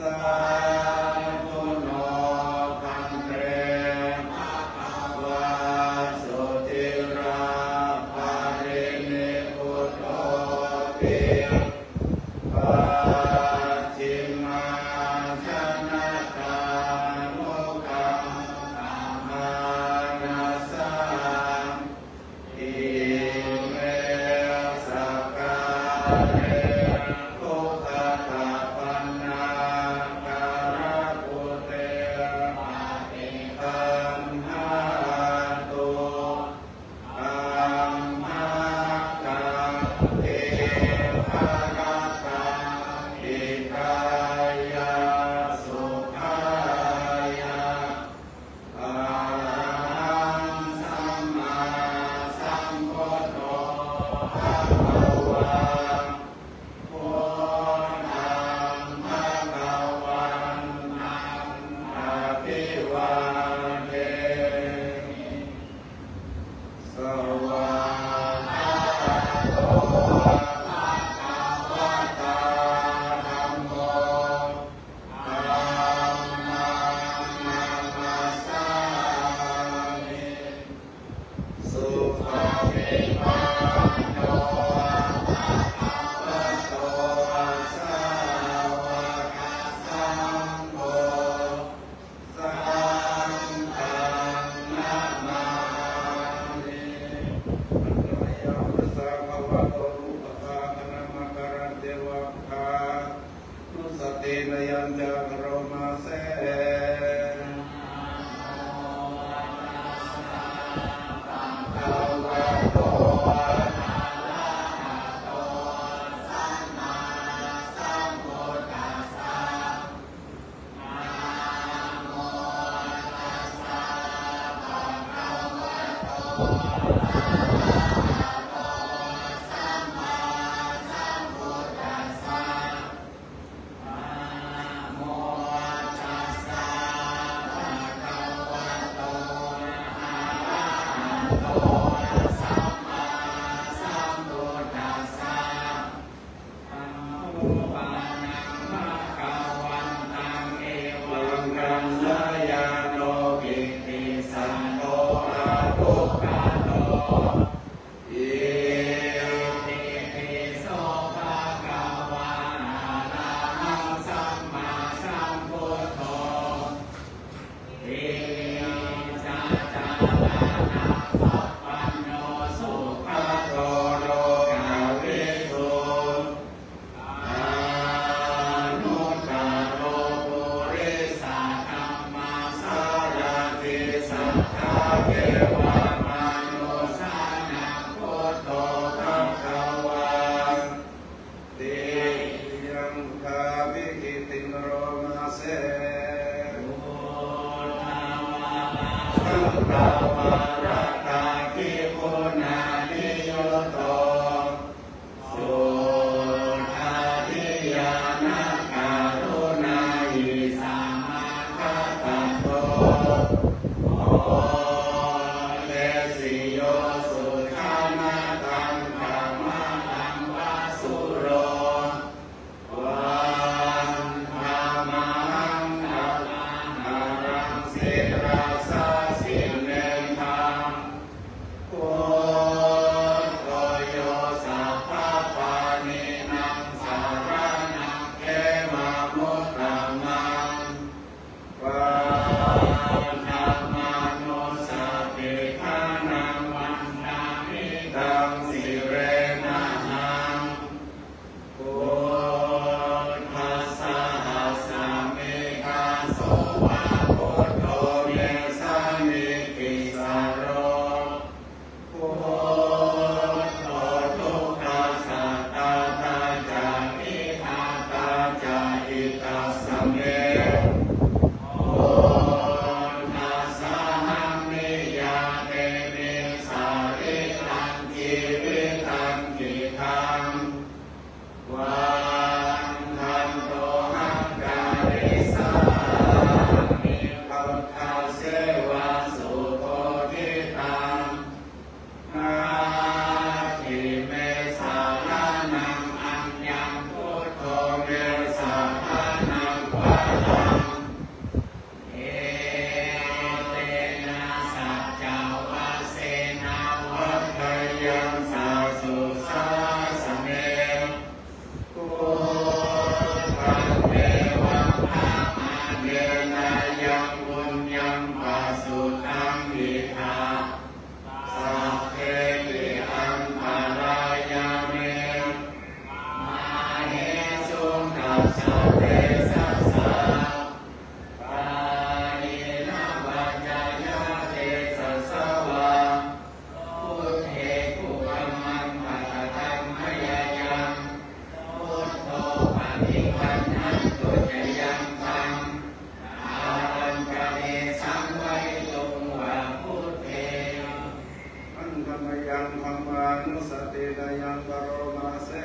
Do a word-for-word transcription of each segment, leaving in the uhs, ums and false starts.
Sādhu no bhante bhagavā suciraparinibbutopi pacchimājanatānukampamānasā ime sakkāre duggatapaṇṇākārabhūte paṭiggaṇhātu amhākaṃ dīgharattaṃ hitāya sukhāya. Arahaṃ sammāsambuddho bhagavā, buddhaṃ bhagavantaṃ abhivādemi. Svākkhāto bhagavatā dhammo, dhammaṃ namassāmi. Supaṭipanno bhagavato sāvakasaṅgho, saṅghaṃ namāmi. Yaṃ dhammānussatinayaṃ karoma se.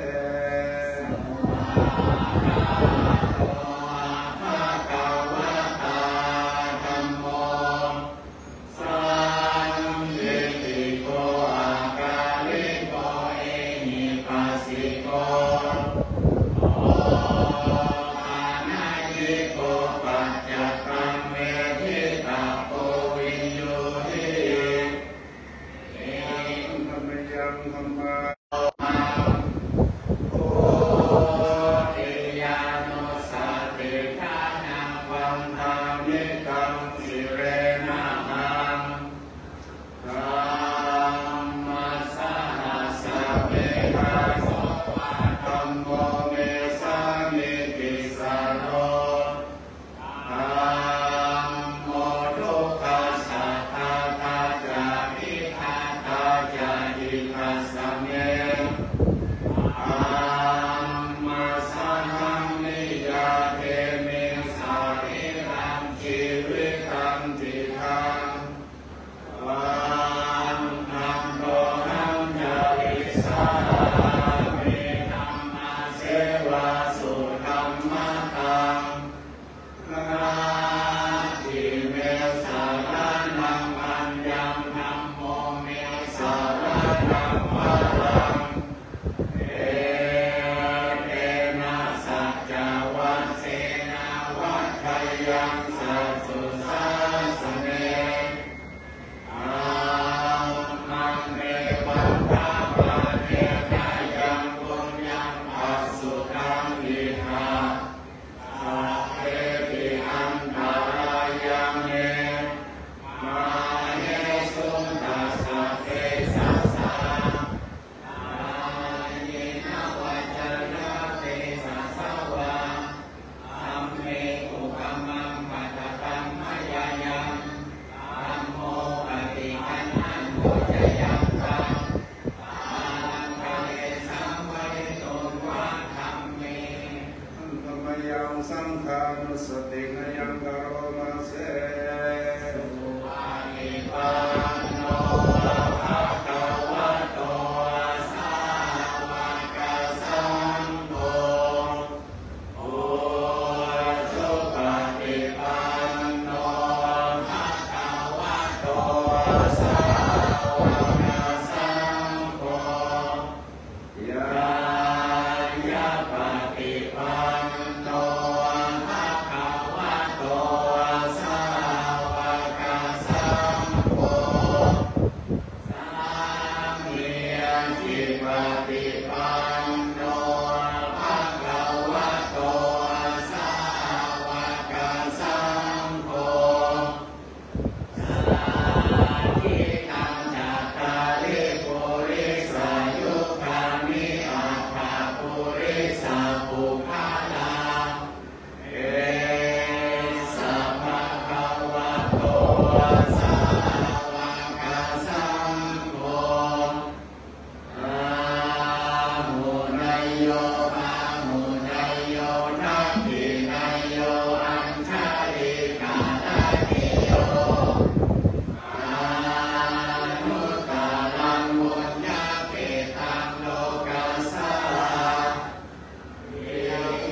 Handa mayaṃ saṅghānussatinayaṃ karoma se.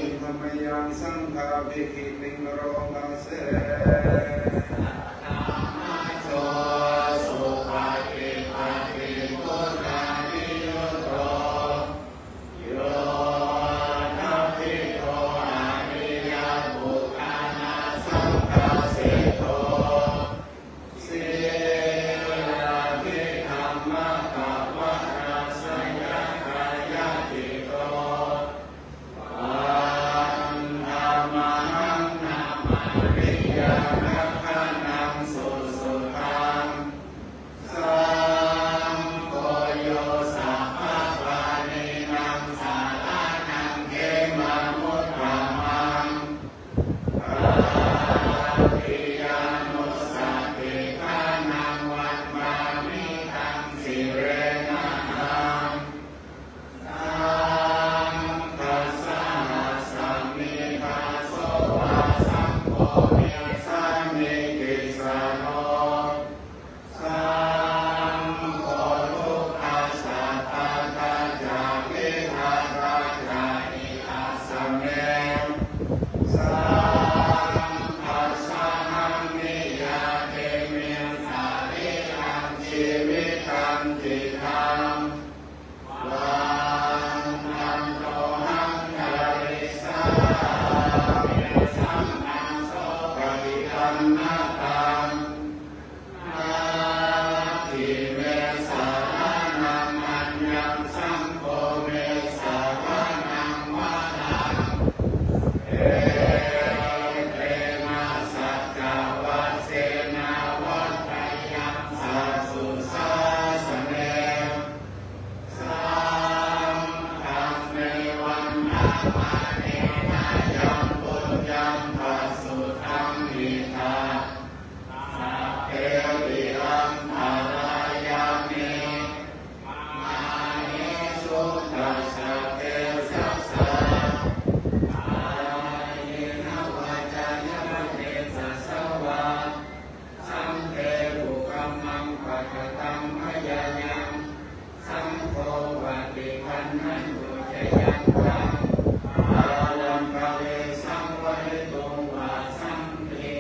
Handa mayaṃ saṅghābhigītiṃ karoma se. yantaṃ āyambhave saṃvarituṃ va santi.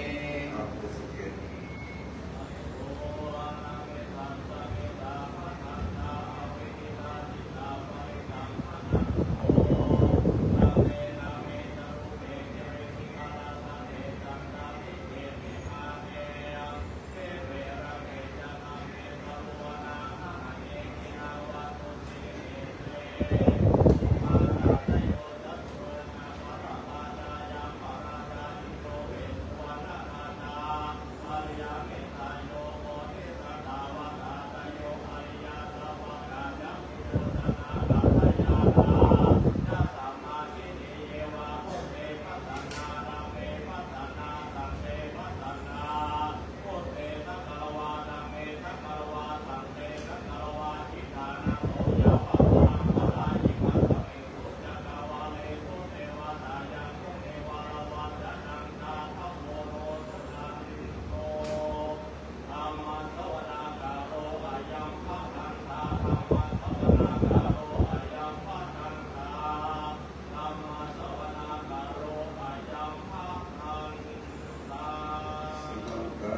Samantā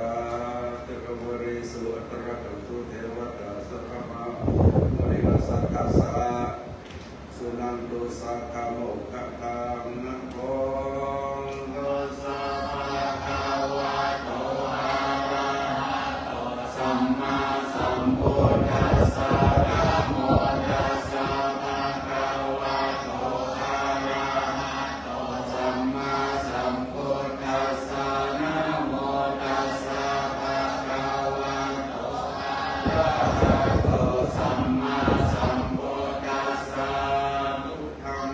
cakkavāḷesu atrāgacchantu devatā saddhammaṃ munirājassa suṇantu saggamokkhadaṃ. Namo tassa bhagavato arahato sammāsambuddhassa. Namo tassa bhagavato arahato sammāsambuddhassa. Namo tassa bhagavato arahato sammāsambuddhassa. Buddhaṃ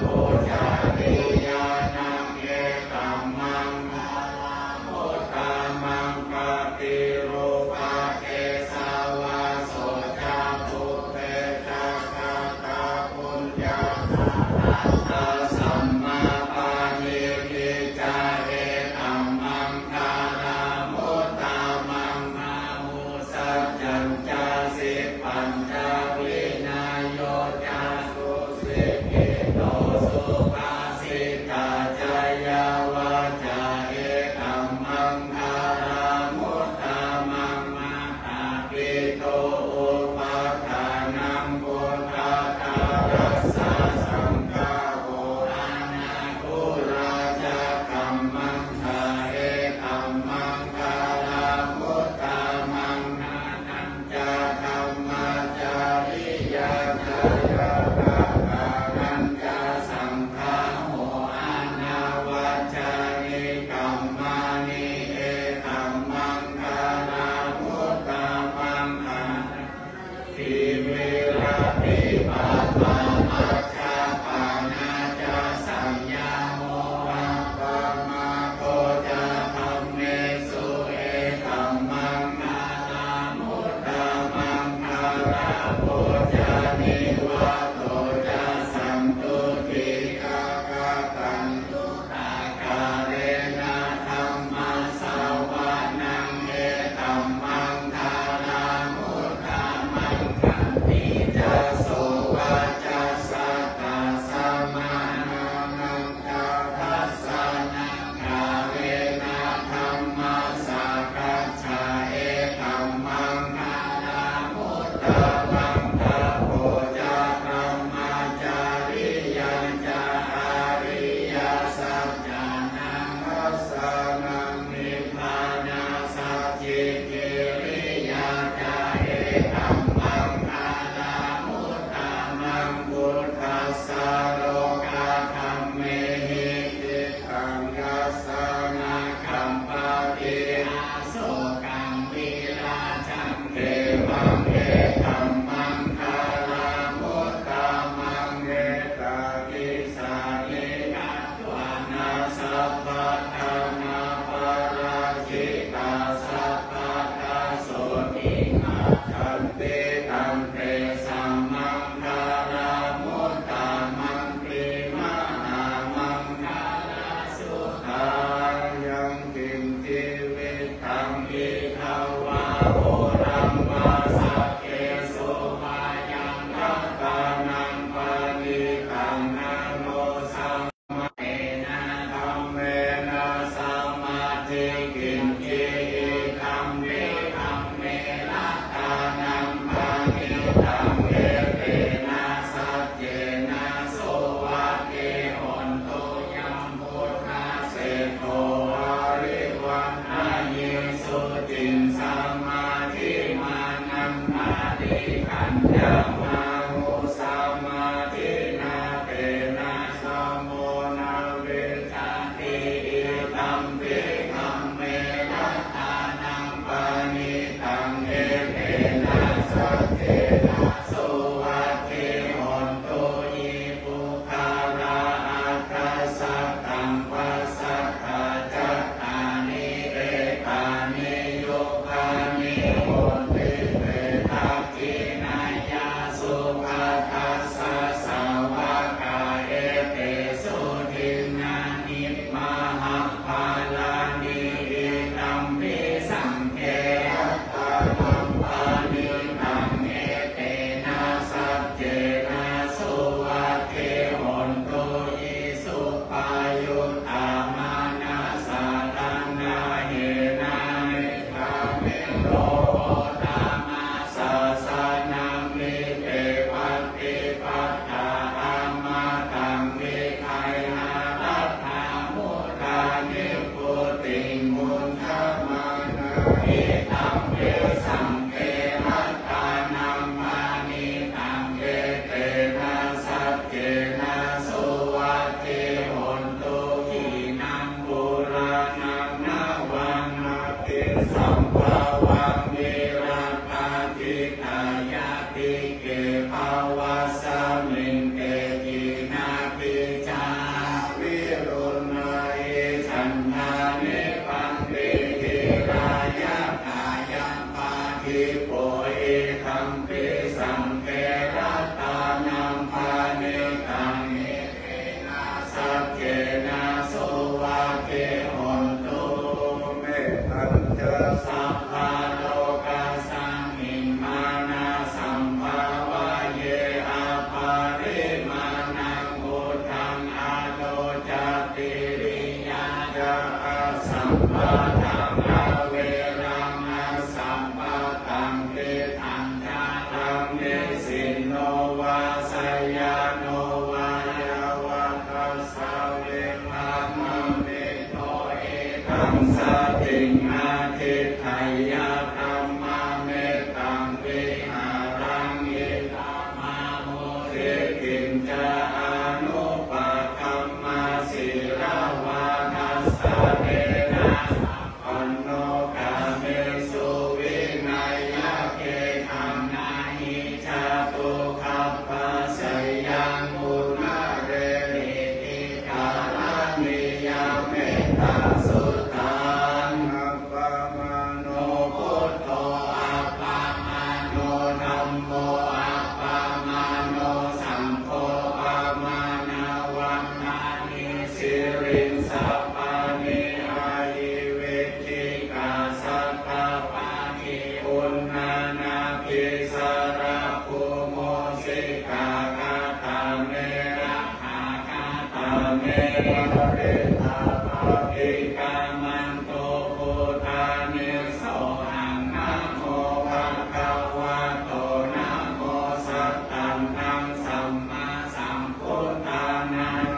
Pūjanīyānaṃ etammaṅgalamuttamaṃ. Paṭirūpadesavāso ca pubbe ca katapuññātarāhata sammāpaṇidhi ca etammaṅgalamuttamaṃ. Bāhusaccañca sippañca vinayo ca susikkhito subhāsitā ca yā vācā etammaṅgalamuttamaṃ. Mātāpituupaṭṭhānaṃ puttadārassa saṅgaho anākulā ca kammaṅ kha etammaṅgalamuttamaṃ. Dānañca dhammacariyā ca ñātakānañca saṅgaho anavajjāni kammāni etammaṅgalamuttamaṃ. Āratī viratī pāpā majjapānā ca saññamo appamādo ca dhammesu etammaṅgalamuttamaṃ. Gāravo ca nivāto ca santuṭṭhī ca kataññutā kālena dhammassavanaṃ etammaṅgalamuttamaṃ. Khantī ca sovacassatā samaṇānañca dassanaṃ kālena dhammasākacchā etammaṅgalamuttamaṃ. Tapo ca brahmacariyañca ariyasaccānaṃ dassanaṃ nibbānasacchikiriyā ca etammaṅgalamuttamaṃ. Phuṭṭhassa lokadhammehi cittaṃ yassa na kampati asokaṃ virajaṃ khemaṃ etammaṅgalamuttamaṃ. Etādisāni katvāna sabbatthamaparājitā sabbattha sotthiṃ gacchanti tantesaṃ maṅgalamuttamaṃ. Ti mahāmaṅgala suttāni. Yaṅkiñci vittaṃ idha vā huraṃ vā saggesu vā yaṃ ratanaṃ paṇītaṃ na no samatena dhammena samatthi kiñci idampi dhamme ratanaṃ paṇītaṃ etena saccena suvatthi hotu. Yam buddhaseṭṭho arivaṇṇayī suciṃ samādhimānantarikaññamāhu samādhinā tena samo na vijjati idampi dhamme ratanaṃ paṇītaṃ etena saccena suvatthi hotu. Ye puggalā aṭṭha sataṃ pasatthā cattāri etāni yugāni honti te dakkhiṇeyyā sugatassa sāvakā etesu dinnāni mahapphalāni idampi saṅghe ratanaṃ paṇītaṃ etena saccena suvatthi hotu. Ye suppayuttā manasā daḷhena nikkāmino odātā sāsanaṃ dite pattipattā amataṃ vigayha laddhā mudhā nibbutiṃ bhuñjamānā idampi saṅghe ratanaṃ paṇītaṃ etena saccena suvatthi hotu. Khīṇaṃ purāṇaṃ navaṃ natthi sambhavaṃ virattacittāyatike bhavasmiṃ te khīṇā Dhammo appamāṇo saṅgho pamāṇavantāni sirīsapāni ahi vicchikā satapadī uṇṇānābhī sarabū mūsikā. Katā me rakkhā katā me parittā paṭikkamantu bhūtāni sohaṃ namo bhagavato namo sattannaṃ sammāsambuddhānaṃ.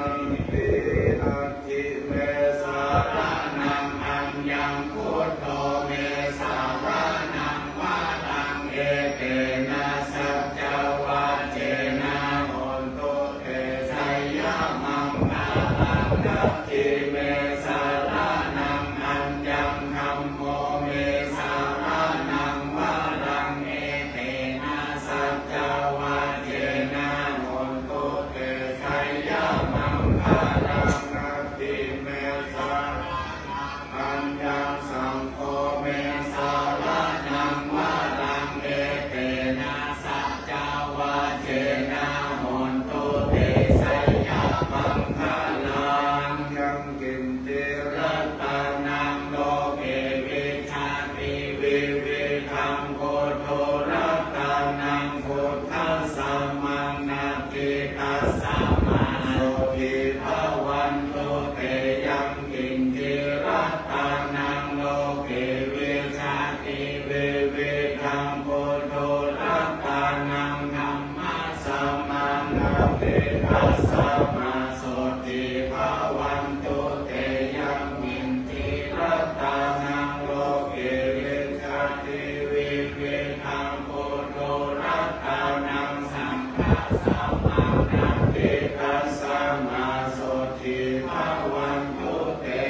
Natthi me saraṇaṃ aññaṃ buddho me saraṇaṃ varaṃ etena saccavajjena hontu te jayamaṅgalaṃ. Natthi me saraṇaṃ aññaṃ dhammo me saraṇaṃ varaṃ etena saccavajjena hontu te jayamaṅgalaṃ. Natthi me saraṇaṃ aññaṃ saṅgho me saraṇaṃ varaṃ etena saccavajjena hontu te jayamaṅgalaṃ. Yaṅkiñci ratanaṃ loke vijjati vividhaṃ puthu ratanaṃ buddhasamaṃ natthi tasmā sotthī bhavantu te. Yaṅkiñci ratanaṃ loke vijjati vividhaṃ puthu ratanaṃ dhammasamaṃ natthi tasmā sotthī bhavantu te. Yaṅkiñci ratanaṃ loke vijjati vividhaṃ puthu ratanaṃ saṅghasamaṃ natthi tasmā sotthī bhavantu te.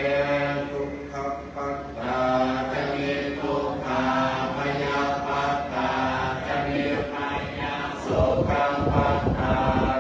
Dukkhappattā ca niddukkhā bhayappattā ca nibbhayā sokappattā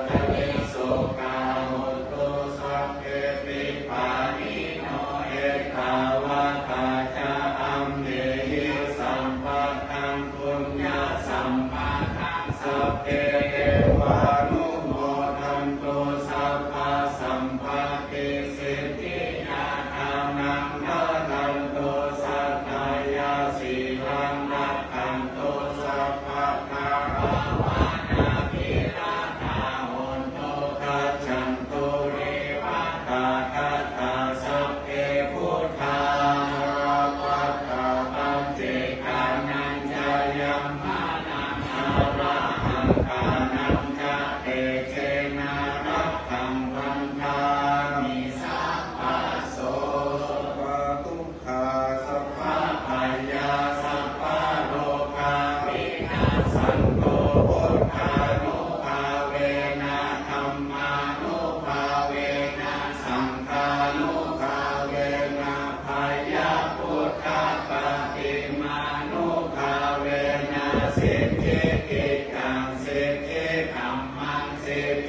ca nissokā hontu sabbepi pāṇino. Ettāvatā ca amhehi sambhataṃ puññasampadaṃ sabbe devānumodantu sabbasampattisiddhiyā. Dānaṃ dadantu saddhāya sīlaṃ rakkhantu sabbadā bhāvanābhiratā hontu gacchantu devatāgatā. Sabbe buddhā balappattā paccekānañca yaṃ balaṃ arahantānañca tejena rakkhaṃ bandhāmi sabbaso. Sabbadukkhā sabbabhayā sabbarogā vinassantu buddhānubhāvena dhammānubhāvena saṅghānubhāvena bhayabuddhapaṭimānubhāvena siddhikiccaṃ siddhikammaṃ siddhi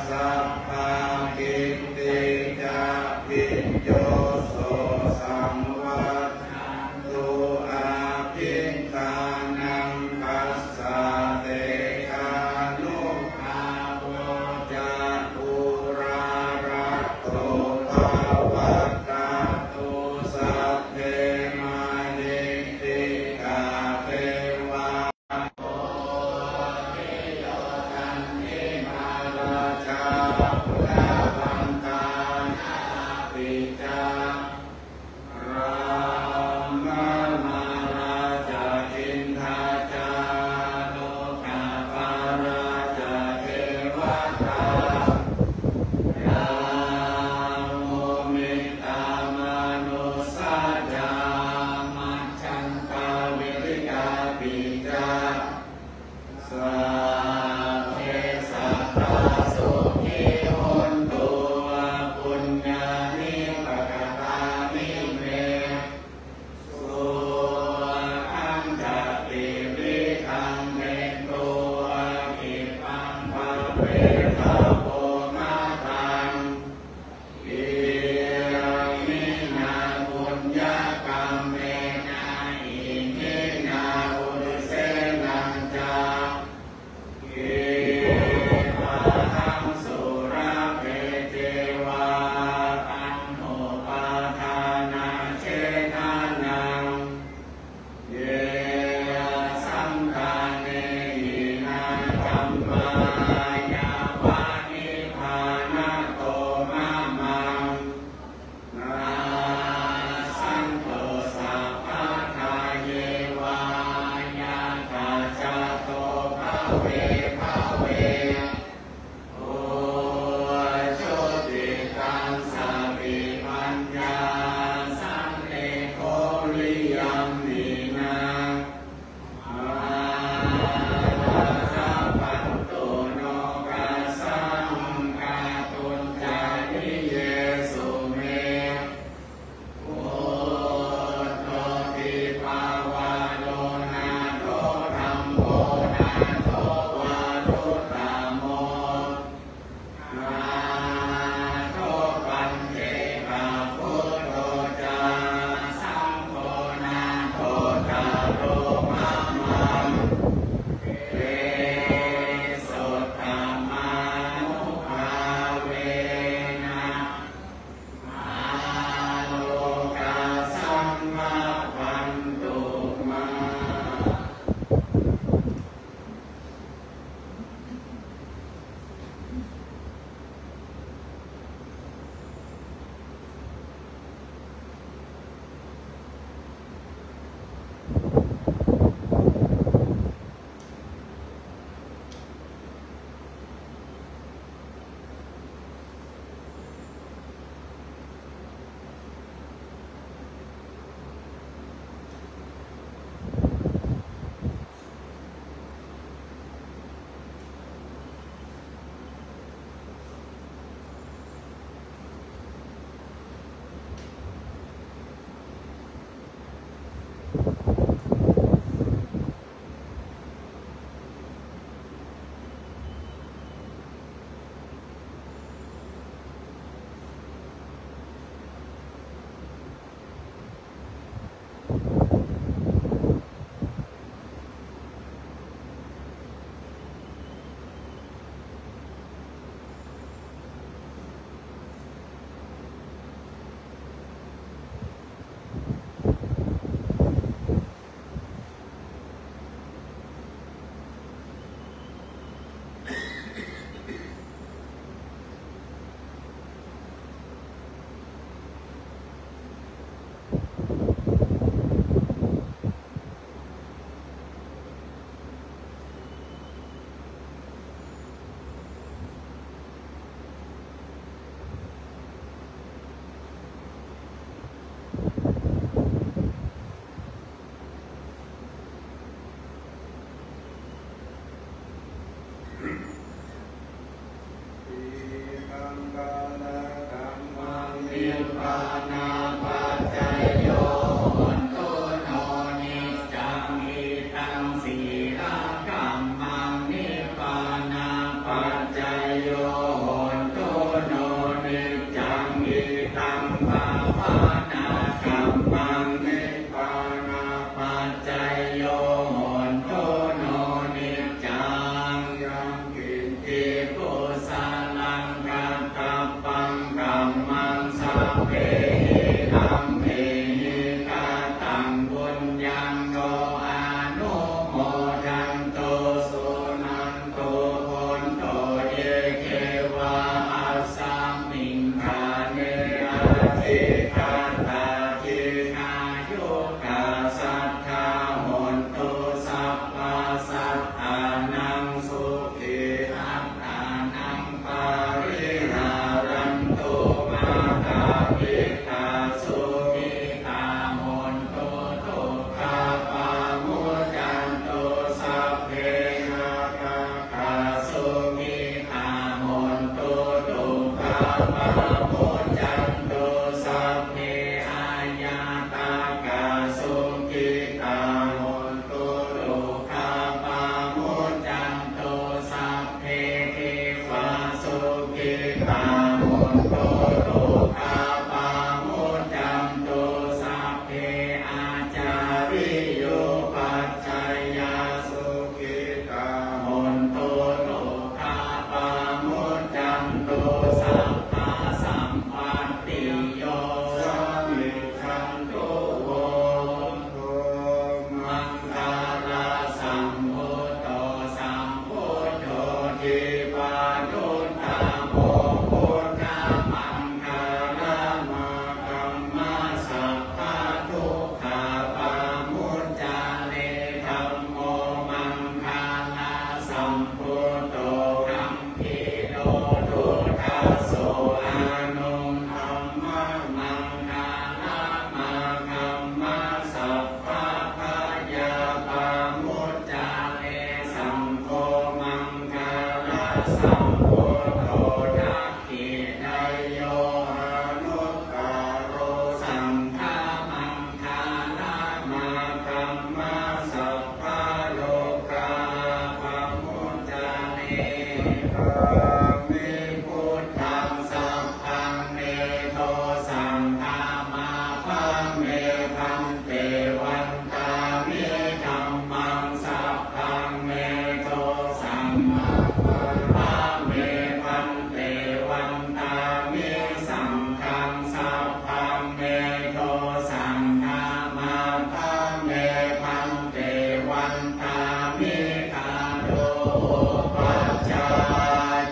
sabbā kitti ca viññū so saṃvaḍḍhantu abhikkānaṃ passa dekānubhāvo ca uḷārā to bhagavato sabbe mahiddhikā devā pamuccantu, sabbe āyataka sukhitā hontu, dukkhā pamuccantu, sabbe devā sukhitā hontu, dukkhā pamuccantu, sabbe ācariyupajjhāyā sukhitā hontu, dukkhā pamuccantu, sabbā sampattiyo samijjhantu. Maṅgalasambuddho sambuddho dīpavīduttamo, buddhamaṅgalamāgamma, sabbadukkha pamuccare. Dhammo maṅgalasambuddho, gambhīro duddaso, anuttamo maṅgalamāgamma, sabbabhayā pamuccare. Saṅgho maṅgalasambuddho, dakkhiṇeyyo anuttaro, saṅghamaṅgalamāgamma, sabbarogā pamuccare. Namāmi buddhaṃ, sabbaṃ me dosaṃ khamatha me bhante. Vandāmi dhammaṃ, sabbaṃ me dosaṃ khamatha me bhante. Vandāmi saṅghaṃ, sabbaṃ me dosaṃ khamatha me bhante. Vandāmi guru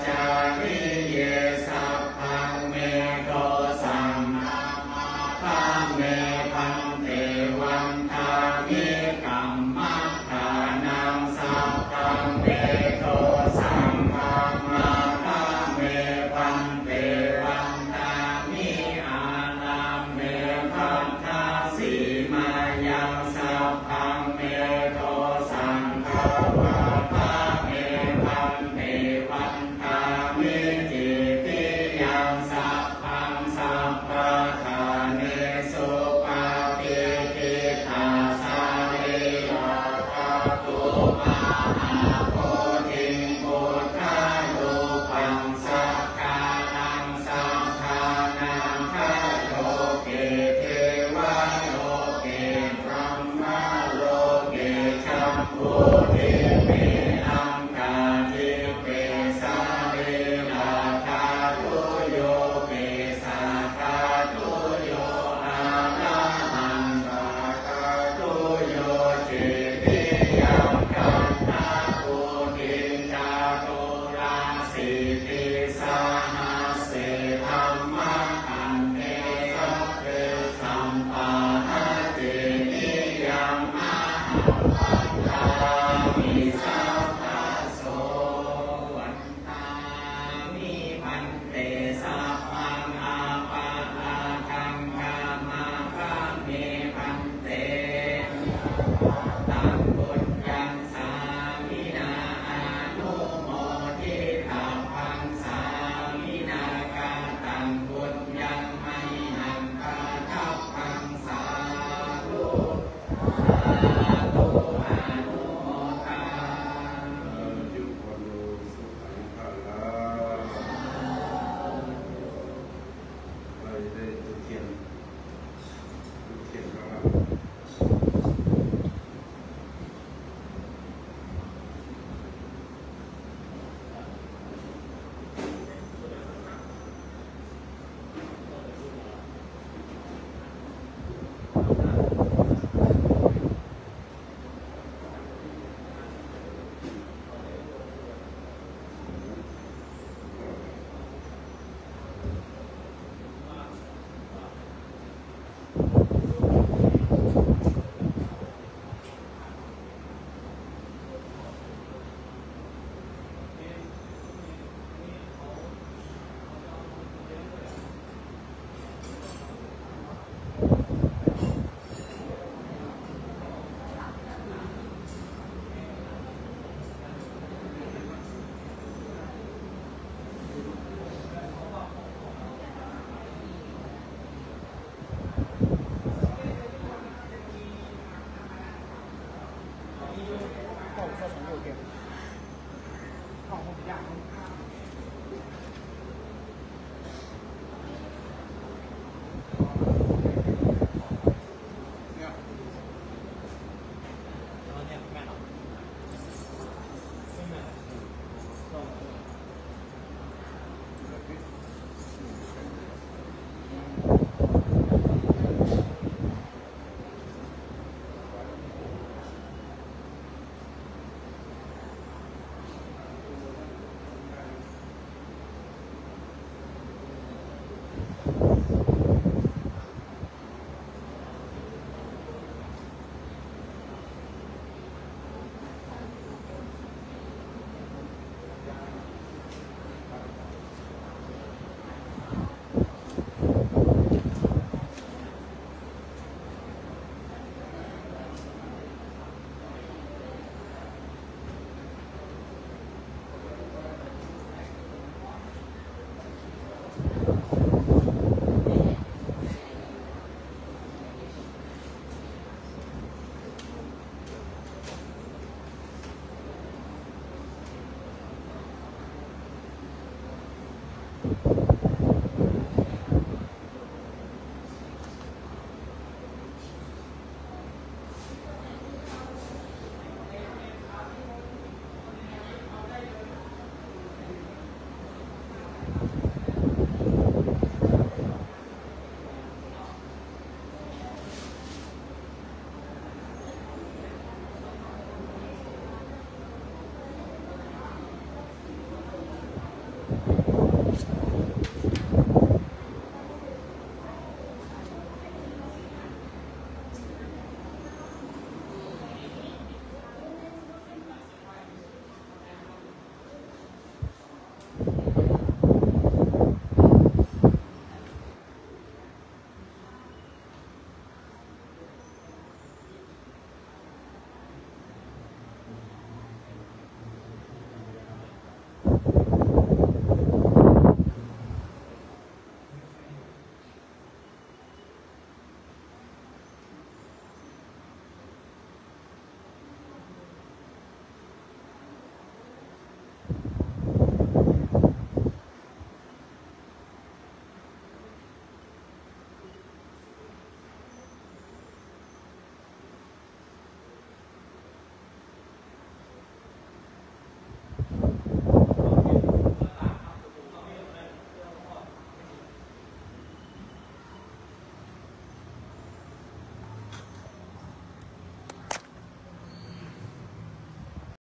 upajjhāyācariye, sabbaṃ me dosaṃ khamatha me bhante. Vandāmi kammaṭṭhānaṃ, sabbaṃ me dosaṃ khamatha me bhante. Vandāmi ārāme baddhasīmāyaṃ, sabbaṃ me dosaṃ khamatha me bhante. Vandāmi cetiyaṃ sabbaṃ sabbaṭṭhānesu patiṭṭhitā, sārīrikadhātu mahābodhiṃ buddharūpaṃ sakkāraṃ sabbadharaṃ, loke devaloke brahmaloke jambudīpe aṅgādīpe sārīradhātuyo ke sakkāruyo arahantākātuyo cetiyaṃ gandhabodhiṃ caturāsītisahas se dhammakkhandhe sabbe sappāṇaceniyaṃ ahaṃ vandāmi sabbaso. Vandāmi bhante sabbaṃ aparādhaṃ khamatha me bhante. Taṃ puññaṃ sāminā anumoditabbaṃ, sāminā kataṃ puññaṃ mayhaṃ dātabbaṃ, sādhu sādhu anumodāmi. อายุวันโนสุขังพลัง เราจะได้จุดเทียน จุดเทียนข้างหลัง